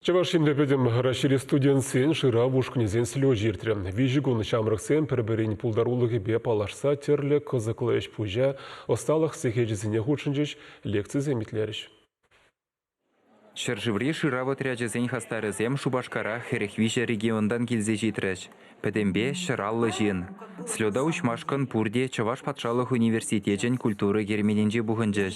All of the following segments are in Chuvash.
Чӑваш Енре пӗтӗм Раҫҫейри студентсен шырав ушкӑнӗсен слечӗ иртрӗ. Виҫӗ кун ҫамрӑксем пӗр-пӗрин пултарулӑхӗпе паллашса тӗрлӗ кӑсӑклӑ ӗҫ-пуҫа, ӑсталӑх сехечӗсене хутшӑнчӗҫ, лекцисем итлерӗҫ. Ҫӗршыври шырав отрячӗсен хастарӗсем Шупашкара 43 регионтан килсе ҫитрӗҫ. Пӗтӗмпе 150 ҫын. Слета уҫмашкӑн пурте Чӑваш патшалӑх университечӗн культура керменӗнче пухӑнчӗҫ.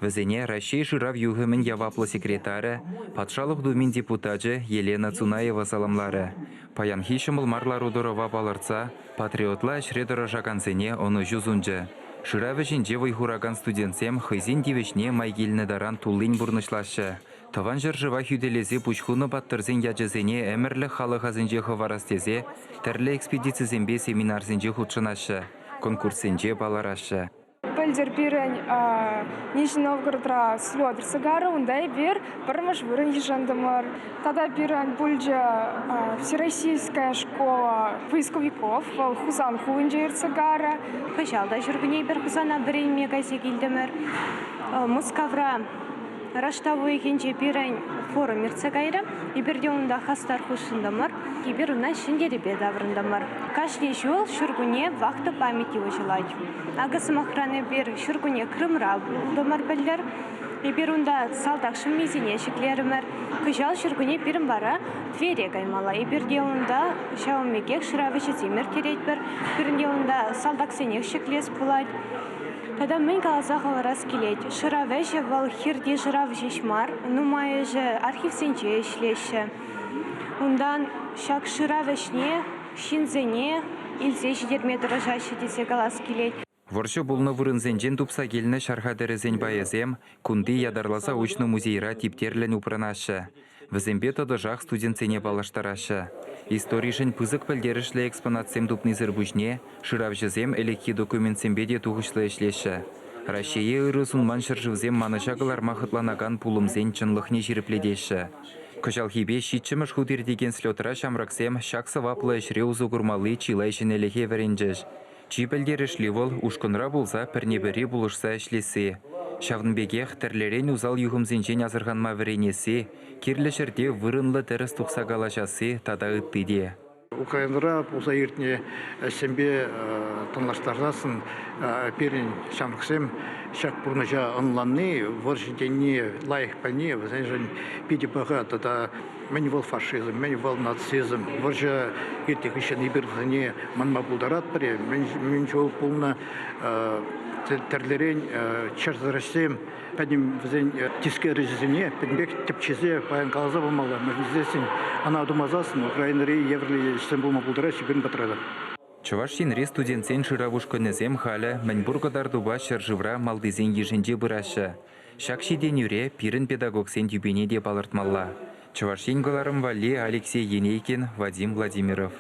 Вӗсене Раҫҫей шырав юхӑмӗн яваплӑ секретарӗ, Патшалӑх Думин депутачӗ Елена Цунаева саламларӗ. Паянхи ҫӑмӑл мар лару-тӑрӑва палӑртса патриотла ӗҫре тӑрӑшакансене ӑнӑҫу сунчӗ. Шырав ӗҫӗнче вӑй хуракан студентсем хӑйсен тивӗҫне май килнӗ таран туллин пурнӑҫлаҫҫӗ. Тӑван ҫӗршыва хӳтӗлесе пуҫ хунӑ паттӑрсен ячӗсене ӗмӗрлӗх халӑх асӗнче хӑварас тесе тӗрлӗ экспедицисемпе семинарсенче хутшӑнаҫҫӗ, конкурссенче палӑраҫҫӗ. Пӗлтӗр пирӗн Нижний Новгородра слет иртсе унта эпир пӗрремӗш вырӑн йышӑнтӑмӑр. Тата пирӗн пулчӗ Всероссийская школа поисковиков, вӑл Хусан хулинче иртсе кайрӗ. Кӑҫал та ҫуркунне эпир Хусана вӗренме кайса килтӗмӗр. Мускавра Раштав уйӑхӗнче пирӗн форум иртсе кайрӗ. Эпир те унта хастар хутшӑнтӑмӑр. Эпир ӑна ҫӗнтерӳпе таврӑнтӑмӑр. Кашни ҫул ҫуркунне вахта памяти уҫӑлать. Акӑ, сӑмахран, эпир ҫуркунне Крымра пултӑмӑр пӗлтӗр. Эпир унта салтак шӑммисене ҫӗклерӗмӗр. Кӑҫал ҫуркунне пирӗн вара Твере каймалла. Эпир те унта ҫавӑн пекех шырав ӗҫӗсем ирттеретпӗр. Пирӗн те унта салтаксенех ҫӗклес пулать. Тата мӗн каласа хӑварас килет, шырав ӗҫӗ вӑл хирти шырав ҫеҫ мар, нумайӑшӗ архивсенче ӗҫлеҫҫӗ. Унтан ҫак шырав ӗҫне ҫынсене илсе ҫитерме тӑрӑшаҫҫӗ тесе калас килет. Вӑрҫӑ пулнӑ вырӑнсенчен тупса килнӗ ҫар хатӗрӗсен пайӗсем кунти ятарласа уҫнӑ музейра типтерлӗн упранаҫҫӗ. Вӗсемпе тӑтӑшах студентсене паллаштараҫҫӗ. Историшӗн пысӑк пӗлтерӗшлӗ экспонатсем тупнисӗр пуҫне шыравҫӑсем ӗлӗкхи документсемпе те тухӑҫлӑ ӗҫлеҫҫӗ. Раҫҫее ырӑ сунман ҫӗршывсем манӑҫа кӑларма хӑтланакан пулӑмсен чӑнлӑхне ҫирӗплетеҫҫӗ. Кӑҫалхипе ҫиччӗмӗш хут иртекен слетра ҫамрӑксем ҫак сӑваплӑ ӗҫре усӑ курмалли чылай ҫӗнӗлӗхе вӗренчӗҫ. Чи пӗлтерӗшли вӑл ушкӑнра пулса пӗрне-пӗри пулӑшса ӗҫлесси. Ҫавӑн пекех тӗрлӗрен усал юхӑмсенчен асӑрханма вӗренесси, кирлӗ ҫӗрте вырӑнлӑ тӗрӗс тухса калаҫасси тата ытти те. Украинӑра пулса иртнӗ ӗҫсемпе танлаштарсассӑн пирӗн ҫамрӑксем ҫак пурнӑҫа ӑнланни, вӑрҫӑ тени лайӑх пӗлни вӗсемшӗн питӗ паха тата мӗн вӑл фашизм, мӗн вӑл нацизм. Вӑрҫӑ иртнӗ хыҫҫӑн эпир вӗсене манма пултаратпӑр-и? Мӗн чул пулнӑ тӗрлӗрен чӑрсӑр ӗҫсем, пӗтӗм вӗсен тискер ӗҫӗсене пӗтӗмпех тӗпчесе паян каласа памалла. Мӗншӗн тесессӗн ӑна тумасассӑн Украинӑри евӗрлӗ ӗҫсем пулма пултараҫҫӗ пирӗн патра та. Чӑваш Енри студентсен шырав ушкӑнӗсем халӗ мӗнпур кӑтартупа ҫӗршывра малтисен йышӗнче пыраҫҫӗ. Ҫак ҫитӗнӳре пирӗн педагогсен тӳпине те палӑртмалла. Чӑваш Ен кӑларӑм валли Алексей Енейкин, Вадим Владимиров.